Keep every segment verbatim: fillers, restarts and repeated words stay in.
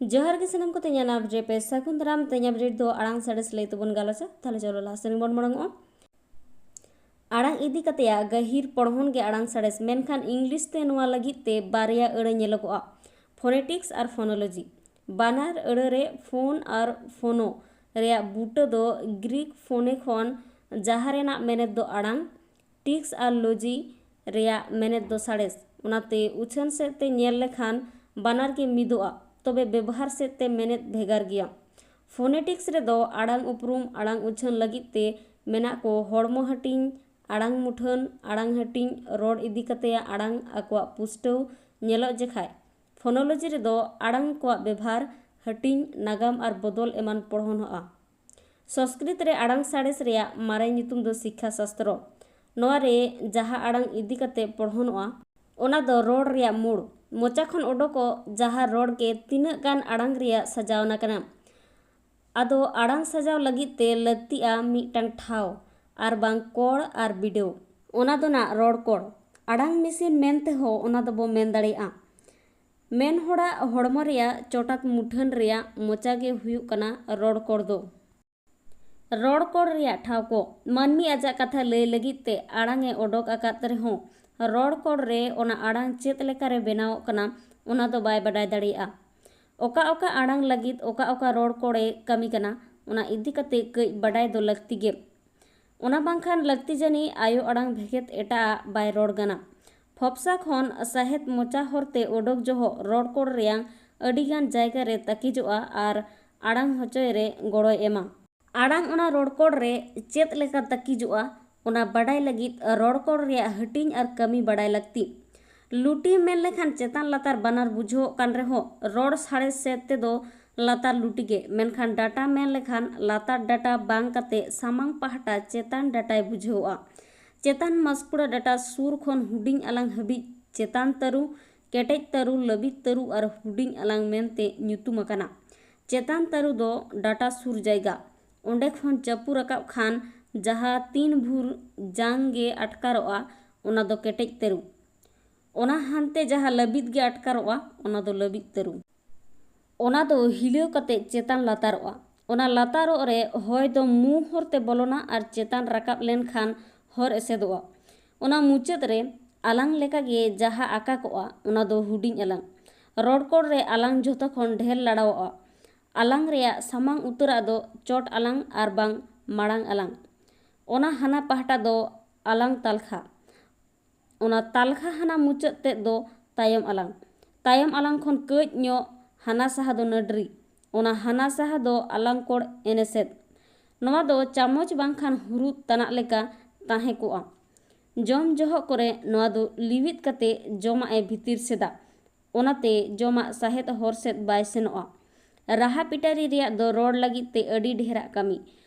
ᱡᱚᱦᱟᱨ ᱜᱮ ᱥᱟᱱᱟᱢ ᱠᱚᱛᱮ ᱤᱧᱟᱹᱜ update ᱯᱮ ᱥᱟᱹᱜᱩᱱ ᱫᱟᱨᱟᱢ᱾ ᱛᱮᱦᱮᱧ update ᱫᱚ ᱟᱲᱟᱝ ᱥᱟᱬᱮᱥ ᱞᱟᱹᱭ ᱛᱮᱵᱚᱱ ᱜᱟᱞᱚᱪᱟ᱾ ᱛᱟᱦᱞᱮ ᱪᱚᱞᱚ ᱞᱟᱦᱟ ᱥᱮᱱ ᱵᱚᱱ ᱢᱟᱲᱟᱝᱚᱜᱼᱟ᱾ ᱟᱲᱟᱝ ᱤᱫᱤ ᱠᱟᱛᱮᱭᱟᱜ ᱜᱟᱹᱦᱤᱨ ᱯᱚᱲᱦᱚᱱ ᱜᱮ ᱟᱲᱟᱝ ᱥᱟᱬᱮᱥ, ᱢᱮᱱᱠᱷᱟᱱ English ᱛᱮ ᱱᱚᱣᱟ ᱞᱟᱹᱜᱤᱫ ᱛᱮ ᱵᱟᱨᱭᱟ ᱟᱹᱲᱟᱹ ᱧᱮᱞᱚᱜᱚᱜᱼᱟ, phonetics ᱟᱨ phonology᱾ ᱵᱟᱱᱟᱨ ᱟᱹᱲᱟᱹ ᱨᱮ phone ᱟᱨ phono ᱨᱮᱭᱟᱜ ᱵᱩᱴᱟᱹ ᱫᱚ Greek phone ᱠᱷᱚᱱ, ᱡᱟᱦᱟᱸ ᱨᱮᱱᱟᱜ ᱢᱮᱱᱮᱛ ᱫᱚ ᱟᱲᱟᱝ, tics ᱟᱨ logy ᱨᱮᱭᱟᱜ ᱢᱮᱱᱮᱛ ᱫᱚ ᱥᱟᱬᱮᱥ᱾ ᱚᱱᱟᱛᱮ ᱩᱪᱷᱟᱹᱱ ᱥᱮᱫ ᱛᱮ ᱧᱮᱞ ᱞᱮᱠᱷᱟᱱ ᱵᱟᱱᱟᱨ ᱜᱮ ᱢᱤᱫᱚᱜᱼᱟ, ᱛᱚᱵᱮ ᱵᱮᱵᱚᱦᱟᱨ ᱥᱮᱫ ᱛᱮ ᱢᱮᱱᱮᱛ ᱵᱷᱮᱜᱟᱨ ᱜᱮᱭᱟ᱾ Phonetics ᱨᱮᱫᱚ ᱟᱲᱟᱝ ᱩᱯᱨᱩᱢ, ᱟᱲᱟᱝ ᱩᱪᱷᱟᱹᱱ ᱞᱟᱹᱜᱤᱫ ᱛᱮ ᱢᱮᱱᱟᱜ ᱠᱚ ᱦᱚᱲᱢᱚ ᱦᱟᱹᱴᱤᱧ, ᱟᱲᱟᱝ ᱢᱩᱴᱷᱟᱹᱱ, ᱟᱲᱟᱝ ᱦᱟᱹᱴᱤᱧ, ᱨᱚᱲ ᱤᱫᱤ ᱠᱟᱛᱮᱭᱟ ᱟᱲᱟᱝ, ᱟᱠᱚᱣᱟᱜ ᱯᱩᱥᱴᱟᱹᱣ ᱧᱮᱞᱚᱜ ᱡᱮᱠᱷᱟᱡ᱾ Phonology ᱨᱮᱫᱚ ᱟᱲᱟᱝ ᱠᱚᱣᱟᱜ ᱵᱮᱵᱷᱟᱨ, ᱦᱟᱹᱴᱤᱧ, ᱱᱟᱜᱟᱢ ᱟᱨ ᱵᱚᱫᱚᱞ ᱮᱢᱟᱱ ᱯᱚᱲᱦᱚᱱᱚᱜᱼᱟ᱾ ᱥᱚᱸᱥᱠᱨᱤᱛ ᱨᱮ ᱟᱲᱟᱝ ᱥᱟᱬᱮᱥ ᱨᱮᱭᱟᱜ ᱢᱟᱨᱮ ᱧᱩᱛᱩᱢ ᱫᱚ ᱥᱤᱠᱠᱷᱟ ᱥᱟᱥᱛᱨᱚ᱾ ᱱᱚᱣᱟ ᱨᱮ ᱡᱟᱦᱟᱸ ᱟᱲᱟᱝ ᱤᱫᱤ ᱠᱟᱛᱮ ᱯᱚᱲᱦᱚᱱᱚᱜᱼᱟ, ᱚᱱᱟ ᱫᱚ ᱨᱚᱲ ᱨᱮᱭᱟᱜ ᱢᱩᱲ, ᱢᱚᱪᱟ ᱠᱷᱚᱱ ᱚᱰᱚᱠᱚᱜ ᱡᱟᱦᱟᱸ ᱨᱚᱲ ᱜᱮ ᱛᱤᱱᱟᱹᱜ ᱜᱟᱱ ᱟᱲᱟᱝ ᱨᱮᱭᱟᱜ ᱥᱟᱡᱟᱣᱱᱟ ᱠᱟᱱᱟ᱾ ᱟᱫᱚ ᱟᱲᱟᱝ ᱥᱟᱡᱟᱣ ᱞᱟᱹᱜᱤᱫ ᱛᱮ ᱞᱟᱹᱠᱛᱤᱜᱼᱟ ᱢᱤᱫᱴᱟᱝ ᱴᱷᱟᱶ ᱟᱨ ᱵᱟᱝ ᱠᱚᱬ ᱟᱨ ᱵᱤᱰᱟᱹᱣ᱾ ᱚᱱᱟ ᱫᱚ ᱱᱟᱜ ᱨᱚᱲ ᱠᱚᱬ᱾ ᱟᱲᱟᱝ ᱢᱮᱥᱤᱱ ᱢᱮᱱ ᱛᱮᱦᱚᱸ ᱚᱱᱟ ᱫᱚᱵᱚ ᱢᱮᱱ ᱫᱟᱲᱮᱭᱟᱜᱼᱟ᱾ ᱢᱮᱱ ᱦᱚᱲᱟᱜ ᱦᱚᱲᱢᱚ ᱨᱮᱭᱟᱜ ᱪᱚᱴᱟᱛ ᱢᱩᱴᱷᱟᱹᱱ ᱨᱮᱭᱟᱜ ᱢᱚᱪᱟ ᱜᱮ ᱦᱩᱭᱩᱜ ᱠᱟᱱᱟ ᱨᱚᱲ ᱠᱚᱬ ᱫᱚ᱾ ᱨᱚᱲ ᱠᱚᱬ ᱨᱮᱭᱟᱜ ᱴᱷᱟᱶ ᱠᱚ᱾ ᱢᱟᱹᱱᱢᱤ ᱟᱡᱟᱜ ᱠᱟᱛᱷᱟ ᱞᱟᱹᱭ ᱞᱟᱹᱜᱤᱫ ᱛᱮ ᱟᱲᱟᱝ ᱮ ᱚᱰᱚᱠ ᱟᱠᱟᱫ ᱨᱮᱦᱚᱸ, ᱨᱚᱲ ᱠᱚᱬ ᱨᱮ ᱚᱱᱟ ᱟᱲᱟᱝ ᱪᱮᱫ ᱞᱮᱠᱟᱨᱮ ᱵᱮᱱᱟᱣᱚᱜ ᱠᱟᱱᱟ, ᱚᱱᱟ ᱫᱚ ᱵᱟᱭ ᱵᱟᱰᱟᱭ ᱫᱟᱲᱮᱭᱟᱜᱼᱟ᱾ ᱚᱠᱟ ᱚᱠᱟ ᱟᱲᱟᱝ ᱞᱟᱹᱜᱤᱫ ᱚᱠᱟ ᱚᱠᱟ ᱨᱚᱲ ᱠᱚᱬᱮ ᱠᱟᱹᱢᱤ ᱠᱟᱱᱟ, ᱚᱱᱟ ᱤᱫᱤ ᱠᱟᱛᱮ ᱠᱟᱹᱡ ᱵᱟᱰᱟᱭ ᱫᱚ ᱞᱟᱹᱠᱛᱤ ᱜᱮ᱾ ᱚᱱᱟ ᱵᱟᱝᱠᱷᱟᱱ ᱞᱟᱹᱠᱛᱤ ᱡᱟᱹᱱᱤᱡ ᱟᱭᱳ ᱟᱲᱟᱝ ᱵᱷᱮᱜᱮᱫ ᱮᱴᱟᱜ ᱟᱜ ᱵᱟᱭ ᱨᱚᱲ ᱜᱟᱱᱟ᱾ ᱯᱷᱚᱯᱥᱟ ᱠᱷᱚᱱ ᱥᱟᱦᱮᱫ ᱢᱚᱪᱟ ᱦᱚᱨᱛᱮ ᱚᱰᱚᱠ ᱡᱚᱦᱚᱜ ᱨᱚᱲ ᱠᱚᱬ ᱨᱮᱭᱟᱝ ᱟᱹᱰᱤᱜᱟᱱ ᱡᱟᱭᱜᱟ ᱨᱮ ᱛᱟᱹᱠᱤᱡᱚᱜᱼᱟ ᱟᱨ ᱟᱲᱟᱝ ᱦᱚᱪᱚᱭ ᱨᱮ ᱜᱚᱲᱚᱭ ᱮᱢᱟ᱾ ᱟᱲᱟᱝ ᱚᱱᱟ ᱨᱚᱲ ᱠᱚᱬ ᱨᱮ ᱪᱮᱫ ᱞᱮᱠᱟ ᱛᱟᱹᱠᱤᱡᱚᱜᱼᱟ, ᱚᱱᱟ ᱵᱟᱰᱟᱭ ᱞᱟᱹᱜᱤᱫ ᱨᱚᱲ ᱠᱚᱬ ᱨᱮᱭᱟᱜ ᱦᱟᱹᱴᱤᱧ ᱟᱨ ᱠᱟᱹᱢᱤ ᱵᱟᱰᱟᱭ ᱞᱟᱹᱠᱛᱤ᱾ ᱞᱩᱴᱤ ᱢᱮᱱ ᱞᱮᱠᱷᱟᱱ ᱪᱮᱛᱟᱱ ᱞᱟᱛᱟᱨ ᱵᱟᱱᱟᱨ ᱵᱩᱡᱷᱟᱹᱣᱚᱜ ᱠᱟᱱ ᱨᱮᱦᱚᱸ, ᱨᱚᱲ ᱥᱟᱬᱮᱥ ᱥᱮᱫ ᱛᱮᱫᱚ ᱞᱟᱛᱟᱨ ᱞᱩᱴᱤ ᱜᱮ, ᱢᱮᱱᱠᱷᱟᱱ ᱰᱟᱴᱟ ᱢᱮᱱ ᱞᱮᱠᱷᱟᱱ ᱞᱟᱛᱟᱨ ᱰᱟᱴᱟ ᱵᱟᱝ ᱠᱟᱛᱮ ᱥᱟᱢᱟᱝ ᱯᱟᱦᱴᱟ ᱪᱮᱛᱟᱱ ᱰᱟᱴᱟᱭ ᱵᱩᱡᱷᱟᱹᱣᱚᱜᱼᱟ᱾ ᱪᱮᱛᱟᱱ ᱢᱟᱥᱠᱩᱲᱟ ᱰᱟᱴᱟ ᱥᱩᱨ ᱠᱷᱚᱱ ᱦᱩᱰᱤᱧ ᱟᱞᱟᱝ ᱦᱟᱹᱵᱤᱡ ᱪᱮᱛᱟᱱ ᱛᱟᱹᱨᱩ, ᱠᱮᱴᱮᱡ ᱛᱟᱹᱨᱩ, ᱞᱟᱹᱵᱤᱫ ᱛᱟᱹᱨᱩ ᱟᱨ ᱦᱩᱰᱤᱧ ᱟᱞᱟᱝ ᱢᱮᱱᱛᱮ ᱧᱩᱛᱩᱢ ᱟᱠᱟᱱᱟ᱾ ᱪᱮᱛᱟᱱ ᱛᱟᱹᱨᱩ ᱫᱚ ᱰᱟᱴᱟ ᱥᱩᱨ ᱡᱟᱭᱜᱟ᱾ ᱚᱸᱰᱮ ᱠᱷᱚᱱ ᱪᱟᱹᱯᱩ ᱨᱟᱠᱟᱵ ᱠᱷᱟᱱ ᱡᱟᱦᱟᱸ ᱛᱤᱱ ᱵᱷᱩᱨ ᱡᱟᱝ ᱜᱮ ᱟᱴᱠᱟᱨᱚᱜᱼᱟ, ᱚᱱᱟ ᱫᱚ ᱠᱮᱴᱮᱡ ᱛᱟᱹᱨᱩ᱾ ᱚᱱᱟ ᱦᱟᱱᱛᱮ ᱡᱟᱦᱟᱸ ᱞᱟᱹᱵᱤᱫ ᱜᱮ ᱟᱴᱠᱟᱨᱚᱜᱼᱟ, ᱚᱱᱟ ᱫᱚ ᱞᱟᱹᱵᱤᱫ ᱛᱟᱹᱨᱩ᱾ ᱚᱱᱟ ᱫᱚ ᱦᱤᱞᱟᱹᱣ ᱠᱟᱛᱮ ᱪᱮᱛᱟᱱ ᱞᱟᱛᱟᱨᱚᱜᱼᱟ᱾ ᱚᱱᱟ ᱞᱟᱛᱟᱨᱚᱜ ᱨᱮ ᱦᱚᱭ ᱫᱚ ᱢᱩ ᱦᱚᱨᱛᱮ ᱵᱚᱞᱚᱱᱟ ᱟᱨ ᱪᱮᱛᱟᱱ ᱨᱟᱠᱟᱵ ᱞᱮᱱᱠᱷᱟᱱ ᱦᱚᱨ ᱮᱥᱮᱫᱚᱜᱼᱟ᱾ ᱚᱱᱟ ᱢᱩᱪᱟᱹᱫ ᱨᱮ ᱟᱞᱟᱝ ᱞᱮᱠᱟᱜᱮ ᱡᱟᱦᱟᱸ ᱟᱠᱟ ᱠᱚᱜᱼᱟ, ᱚᱱᱟ ᱫᱚ ᱦᱩᱰᱤᱧ ᱟᱞᱟᱝ᱾ ᱨᱚᱲᱠᱚᱲ ᱨᱮ ᱟᱞᱟᱝ ᱡᱷᱚᱛᱚ ᱠᱷᱚᱱ ᱰᱷᱮᱨ ᱞᱟᱲᱟᱣᱚᱜᱼᱟ᱾ ᱟᱞᱟᱝ ᱨᱮᱭᱟᱜ ᱥᱟᱢᱟᱝ ᱩᱛᱟᱹᱨᱟᱜ ᱫᱚ ᱪᱚᱴ ᱟᱞᱟᱝ ᱟᱨ ᱵᱟᱝ ᱢᱟᱲᱟᱝ ᱟᱞᱟᱝ᱾ ᱚᱱᱟ ᱦᱟᱱᱟ ᱯᱟᱦᱴᱟ ᱫᱚ ᱟᱞᱟᱝ ᱛᱟᱞᱠᱷᱟ᱾ ᱚᱱᱟ ᱛᱟᱞᱠᱷᱟ ᱦᱟᱱᱟ ᱢᱩᱪᱟᱹᱫ ᱛᱮᱫ ᱫᱚ ᱛᱟᱭᱚᱢ ᱟᱞᱟᱝ᱾ ᱛᱟᱭᱚᱢ ᱟᱞᱟᱝ ᱠᱷᱚᱱ ᱠᱟᱹᱡ ᱧᱚᱜ ᱦᱟᱱᱟ ᱥᱟᱦᱟ ᱫᱚ ᱱᱟᱹᱰᱨᱤ᱾ ᱚᱱᱟ ᱦᱟᱱᱟ ᱥᱟᱦᱟ ᱫᱚ ᱟᱞᱟᱝ ᱠᱚᱲ ᱮᱱᱮᱥᱮᱫ᱾ ᱱᱚᱣᱟ ᱫᱚ ᱪᱟᱢᱚᱪ ᱵᱟᱝᱠᱷᱟᱱ ᱦᱩᱨᱩᱫ ᱛᱟᱱᱟᱜ ᱞᱮᱠᱟ ᱛᱟᱦᱮᱸ ᱠᱚᱜᱼᱟ᱾ ᱡᱚᱢ ᱡᱚᱦᱚᱜ ᱠᱚᱨᱮ ᱱᱚᱣᱟ ᱫᱚ ᱞᱤᱣᱤᱫ ᱠᱟᱛᱮ ᱡᱚᱢᱟᱜ ᱮ ᱵᱷᱤᱛᱤᱨ ᱥᱮᱫᱟ᱾ ᱚᱱᱟᱛᱮ ᱡᱚᱢᱟᱜ ᱥᱟᱦᱮᱫ ᱦᱚᱨ ᱥᱮᱫ ᱵᱟᱭ ᱥᱮᱱᱚᱜᱼᱟ᱾ ᱨᱟᱦᱟ ᱯᱤᱴᱟᱨᱤ ᱨᱮᱭᱟᱜ ᱫᱚ ᱨᱚᱲ ᱞᱟᱹᱜᱤᱫ ᱛᱮ ᱟᱹᱰᱤ ᱰᱷᱮᱨᱟᱜ ᱠᱟᱹᱢᱤ᱾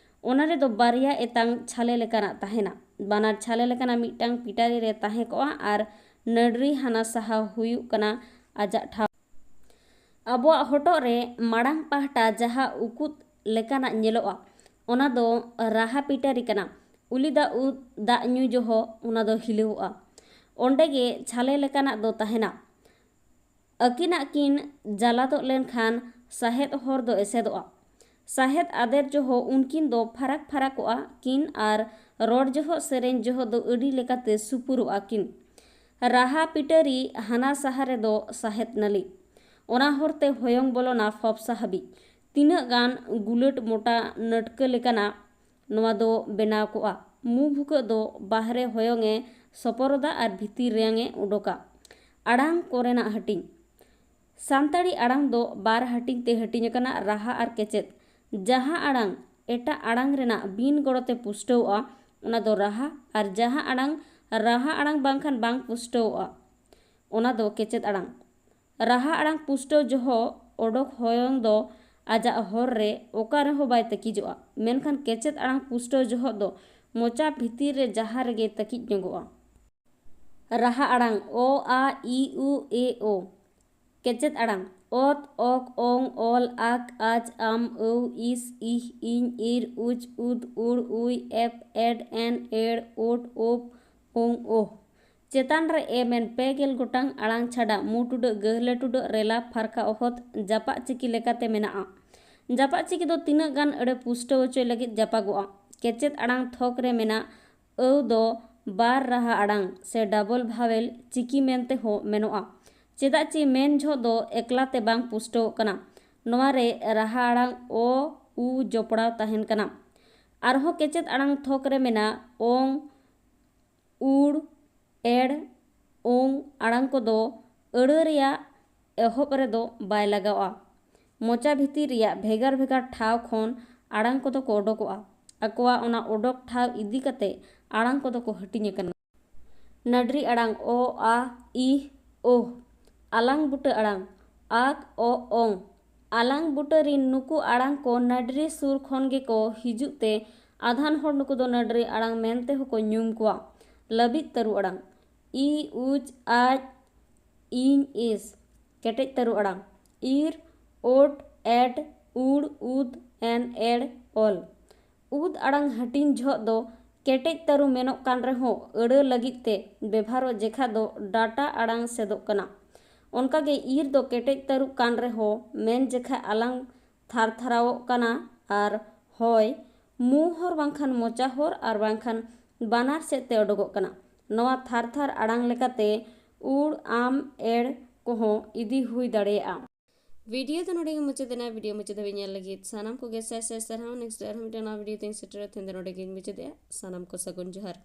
ᱚᱱᱟ ᱨᱮᱫᱚ ᱵᱟᱨᱭᱟ ᱮᱛᱟᱝ ᱪᱷᱟᱞᱮ ᱞᱮᱠᱟᱱᱟᱜ ᱛᱟᱦᱮᱱᱟ᱾ ᱵᱟᱱᱟᱨ ᱪᱷᱟᱞᱮ ᱞᱮᱠᱟᱱᱟᱜ ᱢᱤᱫᱴᱟᱝ ᱯᱤᱴᱟᱨᱤ ᱨᱮ ᱛᱟᱦᱮᱸ ᱠᱚᱜᱼᱟ ᱟᱨ ᱱᱟᱹᱰᱨᱤ ᱦᱟᱱᱟ ᱥᱟᱦᱟ ᱦᱩᱭᱩᱜ ᱠᱟᱱᱟ ᱟᱡᱟᱜ ᱴᱷᱟᱶ᱾ ᱟᱵᱚᱣᱟᱜ ᱦᱚᱴᱚᱜ ᱨᱮ ᱢᱟᱲᱟᱝ ᱯᱟᱦᱴᱟ ᱡᱟᱦᱟᱸ ᱩᱠᱩᱫ ᱞᱮᱠᱟᱱᱟᱜ ᱧᱮᱞᱚᱜᱼᱟ, ᱚᱱᱟ ᱫᱚ ᱨᱟᱦᱟ ᱯᱤᱴᱟᱨᱤ ᱠᱟᱱᱟ᱾ ᱩᱞᱤ ᱫᱟᱜ ᱩᱫ ᱫᱟᱜ ᱧᱩ ᱡᱚᱦᱚᱜ ᱚᱱᱟ ᱫᱚ ᱦᱤᱞᱟᱹᱣᱚᱜᱼᱟ᱾ ᱚᱸᱰᱮ ᱜᱮ ᱪᱷᱟᱞᱮ ᱞᱮᱠᱟᱱᱟᱜ ᱫᱚ ᱛᱟᱦᱮᱱᱟ᱾ ᱟᱹᱠᱤᱱᱟᱜ ᱠᱤᱱ ᱡᱟᱞᱟᱫᱚᱜ ᱞᱮᱱᱠᱷᱟᱱ ᱥᱟᱦᱮᱫ ᱦᱚᱨ ᱫᱚ ᱮᱥᱮᱫᱚᱜᱼᱟ᱾ ᱥᱟᱦᱮᱫ ᱟᱫᱮᱨ ᱡᱚᱦᱚᱜ ᱩᱱᱠᱤᱱ ᱫᱚ ᱯᱷᱟᱨᱟᱠ ᱯᱷᱟᱨᱟᱠᱚᱜᱼᱟ ᱠᱤᱱ ᱟᱨ ᱨᱚᱲ ᱡᱚᱦᱚᱜ ᱥᱮᱨᱮᱧ ᱡᱚᱦᱚᱜ ᱫᱚ ᱟᱹᱰᱤ ᱞᱮᱠᱟᱛᱮ ᱥᱩᱯᱩᱨᱚᱜᱼᱟ ᱠᱤᱱ᱾ ᱨᱟᱦᱟ ᱯᱤᱴᱟᱹᱨᱤ ᱦᱟᱱᱟ ᱥᱟᱦᱟ ᱨᱮᱫᱚ ᱥᱟᱦᱮᱫ ᱱᱟᱹᱞᱤ᱾ ᱚᱱᱟ ᱦᱚᱨᱛᱮ ᱦᱚᱭᱚᱝ ᱵᱚᱞᱚᱱᱟ ᱯᱷᱚᱯᱥᱟ ᱦᱟᱹᱵᱤᱡ᱾ ᱛᱤᱱᱟᱹᱜ ᱜᱟᱱ ᱜᱩᱞᱟᱹᱴ ᱢᱚᱴᱟ ᱱᱟᱹᱴᱠᱟᱹ ᱞᱮᱠᱟᱱᱟᱜ ᱱᱚᱣᱟ ᱫᱚ ᱵᱮᱱᱟᱣ ᱠᱚᱜᱼᱟ᱾ ᱢᱩ ᱵᱷᱩᱠᱟᱹᱜ ᱫᱚ ᱵᱟᱦᱨᱮ ᱦᱚᱭᱚᱝ ᱮ ᱥᱚᱯᱚᱨᱚᱫᱟ ᱟᱨ ᱵᱷᱤᱛᱤᱨ ᱨᱮᱭᱟᱝ ᱮ ᱩᱰᱚᱠᱟ᱾ ᱟᱲᱟᱝ ᱠᱚᱨᱮᱱᱟᱜ ᱦᱟᱹᱴᱤᱧ᱾ ᱥᱟᱱᱛᱟᱲᱤ ᱟᱲᱟᱝ ᱫᱚ ᱵᱟᱨ ᱦᱟᱹᱴᱤᱧ ᱛᱮ ᱦᱟᱹᱴᱤᱧ ᱟᱠᱟᱱᱟ, ᱨᱟᱦᱟ ᱟᱨ ᱠᱮᱪᱮᱫ᱾ ᱡᱟᱦᱟᱸ ᱟᱲᱟᱝ ᱮᱴᱟᱜ ᱟᱲᱟᱝ ᱨᱮᱱᱟᱜ ᱵᱤᱱ ᱜᱚᱲᱚ ᱛᱮ ᱯᱩᱥᱴᱟᱹᱣᱚᱜᱼᱟ, ᱚᱱᱟ ᱫᱚ ᱨᱟᱦᱟ, ᱟᱨ ᱡᱟᱦᱟᱸ ᱟᱲᱟᱝ ᱨᱟᱦᱟ ᱟᱲᱟᱝ ᱵᱟᱝᱠᱷᱟᱱ ᱵᱟᱝ ᱯᱩᱥᱴᱟᱹᱣᱚᱜᱼᱟ, ᱚᱱᱟ ᱫᱚ ᱠᱮᱪᱮᱫ ᱟᱲᱟᱝ᱾ ᱨᱟᱦᱟ ᱟᱲᱟᱝ ᱯᱩᱥᱴᱟᱹᱣ ᱡᱚᱦᱚᱜ ᱚᱰᱚᱠ ᱦᱚᱭᱚᱝ ᱫᱚ ᱟᱡᱟᱜ ᱦᱚᱨ ᱨᱮ ᱚᱠᱟ ᱨᱮᱦᱚᱸ ᱵᱟᱭ ᱛᱟᱹᱠᱤᱡᱚᱜᱼᱟ, ᱢᱮᱱᱠᱷᱟᱱ ᱠᱮᱪᱮᱫ ᱟᱲᱟᱝ ᱯᱩᱥᱴᱟᱹᱣ ᱡᱚᱦᱚᱜ ᱫᱚ ᱢᱚᱪᱟ ᱵᱷᱤᱛᱤᱨ ᱨᱮ ᱡᱟᱦᱟᱸ ᱨᱮᱜᱮ ᱛᱟᱹᱠᱤᱡ ᱧᱚᱜᱚᱜᱼᱟ᱾ ᱨᱟᱦᱟ ᱟᱲᱟᱝ ᱚ, ᱟ, ᱤ, ᱩ, ᱮ, ᱳ᱾ ᱠᱮᱪᱮᱫ ᱟᱲᱟᱝ ᱚᱛ, ᱚᱠ, ᱚᱝ, ᱚᱞ, ᱟᱠ, ᱟᱪ, ᱟᱢ, ᱟᱹᱣ, ᱤᱥ, ᱤᱦ, ᱤᱧ, ᱤᱨ, ᱩᱪ, ᱩᱫ, ᱩᱲ, ᱩᱭ, ᱮᱯ, ᱮᱰ, ᱮᱱ, ᱮᱲ, ᱳᱴ, ᱳᱯ, ᱳᱝ, ᱳᱦ᱾ ᱪᱮᱛᱟᱱ ᱨᱮ ᱮᱢ ᱮᱱ ᱯᱮ ᱜᱮᱞ ᱜᱚᱴᱟᱝ ᱟᱲᱟᱝ ᱪᱷᱟᱰᱟ ᱢᱩ ᱴᱩᱰᱟᱹᱜ ᱜᱟᱹᱦᱞᱟᱹ ᱴᱩᱰᱟᱹᱜ ᱨᱮᱞᱟ ᱯᱷᱟᱨᱠᱟ ᱚᱦᱚᱫ ᱡᱟᱯᱟᱜ ᱪᱤᱠᱤ ᱞᱮᱠᱟᱛᱮ ᱢᱮᱱᱟᱜᱼᱟ᱾ ᱡᱟᱯᱟᱜ ᱪᱤᱠᱤ ᱫᱚ ᱛᱤᱱᱟᱹᱜ ᱜᱟᱱ ᱟᱹᱲᱟᱹ ᱯᱩᱥᱴᱟᱹᱣ ᱦᱚᱪᱚᱭ ᱞᱟᱹᱜᱤᱫ ᱡᱟᱯᱟᱜᱚᱜᱼᱟ᱾ ᱠᱮᱪᱮᱫ ᱟᱲᱟᱝ ᱛᱷᱚᱠ ᱨᱮ ᱢᱮᱱᱟᱜ ᱟᱹᱣ ᱫᱚ ᱵᱟᱨ ᱨᱟᱦᱟ ᱟᱲᱟᱝ ᱥᱮ ᱰᱟᱵᱚᱞ ᱵᱷᱟᱣᱮᱞ ᱪᱤᱠᱤ ᱢᱮᱱᱛᱮ ᱦᱚᱸ ᱢᱮᱱᱚᱜᱼᱟ᱾ ᱪᱮᱫᱟᱜ ᱪᱮ ᱢᱮᱱ ᱡᱚᱦᱚᱜ ᱫᱚ ᱮᱠᱞᱟ ᱛᱮ ᱵᱟᱝ ᱯᱩᱥᱴᱟᱹᱣᱚᱜ ᱠᱟᱱᱟ᱾ ᱱᱚᱣᱟ ᱨᱮ ᱨᱟᱦᱟ ᱟᱲᱟᱝ ᱚ, ᱩ ᱡᱚᱯᱲᱟᱣ ᱛᱟᱦᱮᱱ ᱠᱟᱱᱟ᱾ ᱟᱨᱦᱚᱸ ᱠᱮᱪᱮᱫ ᱟᱲᱟᱝ ᱛᱷᱚᱠ ᱨᱮ ᱢᱮᱱᱟᱜ ᱚᱝ, ᱩᱲ, ᱮᱲ, ᱳᱝ ᱟᱲᱟᱝ ᱠᱚᱫᱚ ᱟᱹᱲᱟᱹ ᱨᱮᱭᱟᱜ ᱮᱦᱚᱵ ᱨᱮᱫᱚ ᱵᱟᱭ ᱞᱟᱜᱟᱣᱼᱟ᱾ ᱢᱚᱪᱟ ᱵᱷᱤᱛᱤᱨ ᱨᱮᱭᱟᱜ ᱵᱷᱮᱜᱟᱨ ᱵᱷᱮᱜᱟᱨ ᱴᱷᱟᱶ ᱠᱷᱚᱱ ᱟᱲᱟᱝ ᱠᱚᱫᱚ ᱠᱚ ᱚᱰᱚᱠᱚᱜᱼᱟ᱾ ᱟᱠᱚᱣᱟᱜ ᱚᱱᱟ ᱚᱰᱚᱠ ᱴᱷᱟᱶ ᱤᱫᱤ ᱠᱟᱛᱮ ᱟᱲᱟᱝ ᱠᱚᱫᱚ ᱠᱚ ᱦᱟᱹᱴᱤᱧ ᱟᱠᱟᱱᱟ᱾ ᱱᱟᱹᱰᱨᱤ ᱟᱲᱟᱝ ᱚ, ᱟ, ᱤᱦ, ᱳᱦ᱾ ᱟᱞᱟᱝ ᱵᱩᱴᱟᱹ ᱟᱲᱟᱝ ᱟᱠ, ᱚ, ᱚᱝ᱾ ᱟᱞᱟᱝ ᱵᱩᱴᱟᱹ ᱨᱤᱱ ᱱᱩᱠᱩ ᱟᱲᱟᱝ ᱠᱚ ᱱᱟᱹᱰᱨᱤ ᱥᱩᱨ ᱠᱷᱚᱱ ᱜᱮᱠᱚ ᱦᱤᱡᱩᱜ ᱛᱮ ᱟᱫᱷᱟᱱ ᱦᱚᱲ ᱱᱩᱠᱩ ᱫᱚ ᱱᱟᱹᱰᱨᱤ ᱟᱲᱟᱝ ᱢᱮᱱᱛᱮ ᱦᱚᱸᱠᱚ ᱧᱩᱢ ᱠᱚᱣᱟ᱾ ᱞᱟᱹᱵᱤᱫ ᱛᱟᱹᱨᱩ ᱟᱲᱟᱝ ᱤ, ᱩᱪ, ᱟᱡ, ᱤᱧ, ᱤᱥ᱾ ᱠᱮᱴᱮᱡ ᱛᱟᱹᱨᱩ ᱟᱲᱟᱝ ᱤᱨ, ᱳᱴ, ᱮᱰ, ᱩᱲ, ᱩᱫ, ᱮᱱ, ᱮᱲ, ᱚᱞ᱾ ᱩᱫ ᱟᱲᱟᱝ ᱦᱟᱹᱴᱤᱧ ᱡᱚᱦᱚᱜ ᱫᱚ ᱠᱮᱴᱮᱡ ᱛᱟᱹᱨᱩ ᱢᱮᱱᱚᱜ ᱠᱟᱱ ᱨᱮᱦᱚᱸ ᱟᱹᱲᱟᱹ ᱞᱟᱹᱜᱤᱫ ᱛᱮ ᱵᱮᱵᱷᱟᱨᱚᱜ ᱡᱮᱠᱷᱟ ᱫᱚ ᱰᱟᱴᱟ ᱟᱲᱟᱝ ᱥᱮᱫᱚᱜ ᱠᱟᱱᱟ᱾ ᱚᱱᱠᱟᱜᱮ ᱤᱨ ᱫᱚ ᱠᱮᱴᱮᱡ ᱛᱟᱹᱨᱩ ᱠᱟᱱ ᱨᱮᱦᱚᱸ ᱢᱮᱱ ᱡᱮᱠᱷᱟ ᱟᱞᱟᱝ ᱛᱷᱟᱨᱛᱷᱟᱨᱟᱣᱚᱜ ᱠᱟᱱᱟ ᱟᱨ ᱦᱚᱭ ᱢᱩ ᱦᱚᱨ ᱵᱟᱝᱠᱷᱟᱱ ᱢᱚᱪᱟ ᱦᱚᱨ ᱟᱨ ᱵᱟᱝᱠᱷᱟᱱ ᱵᱟᱱᱟᱨ ᱥᱮᱫ ᱛᱮ ᱚᱰᱚᱠᱚᱜ ᱠᱟᱱᱟ᱾ ᱱᱚᱣᱟ ᱛᱷᱟᱨᱛᱷᱟᱨ ᱟᱲᱟᱝ ᱞᱮᱠᱟᱛᱮ ᱩᱲ, ᱟᱢ, ᱮᱲ ᱠᱚᱦᱚᱸ ᱤᱫᱤ ᱦᱩᱭ ᱫᱟᱲᱮᱭᱟᱜᱼᱟ᱾ ᱵᱷᱤᱰᱤᱭᱳ ᱫᱚ ᱱᱚᱰᱮ ᱜᱮ ᱢᱩᱪᱟᱹᱫ ᱮᱱᱟ᱾ ᱵᱷᱤᱰᱤᱭᱳ ᱢᱩᱪᱟᱹᱫ ᱫᱷᱟᱹᱵᱤᱡ ᱧᱮᱞ ᱞᱟᱹᱜᱤᱫ ᱥᱟᱱᱟᱢ ᱠᱚᱜᱮ ᱥᱟᱭ ᱥᱟᱭ ᱥᱟᱨᱦᱟᱣ᱾ ᱱᱮᱠᱥᱴ ᱟᱨᱦᱚᱸ ᱢᱤᱫᱴᱟᱝ ᱱᱟᱣᱟ ᱵᱷᱤᱰᱤᱭᱳ ᱛᱮᱧ ᱥᱮᱴᱮᱨᱟ᱾ ᱛᱮᱦᱮᱧ ᱫᱚ ᱱᱚᱰᱮ ᱜᱮᱧ ᱢᱩᱪᱟᱹᱫᱮᱜᱼᱟ᱾ ᱥᱟᱱᱟᱢ ᱠᱚ ᱥᱟᱹᱜᱩᱱ ᱡᱚᱦᱟᱨ᱾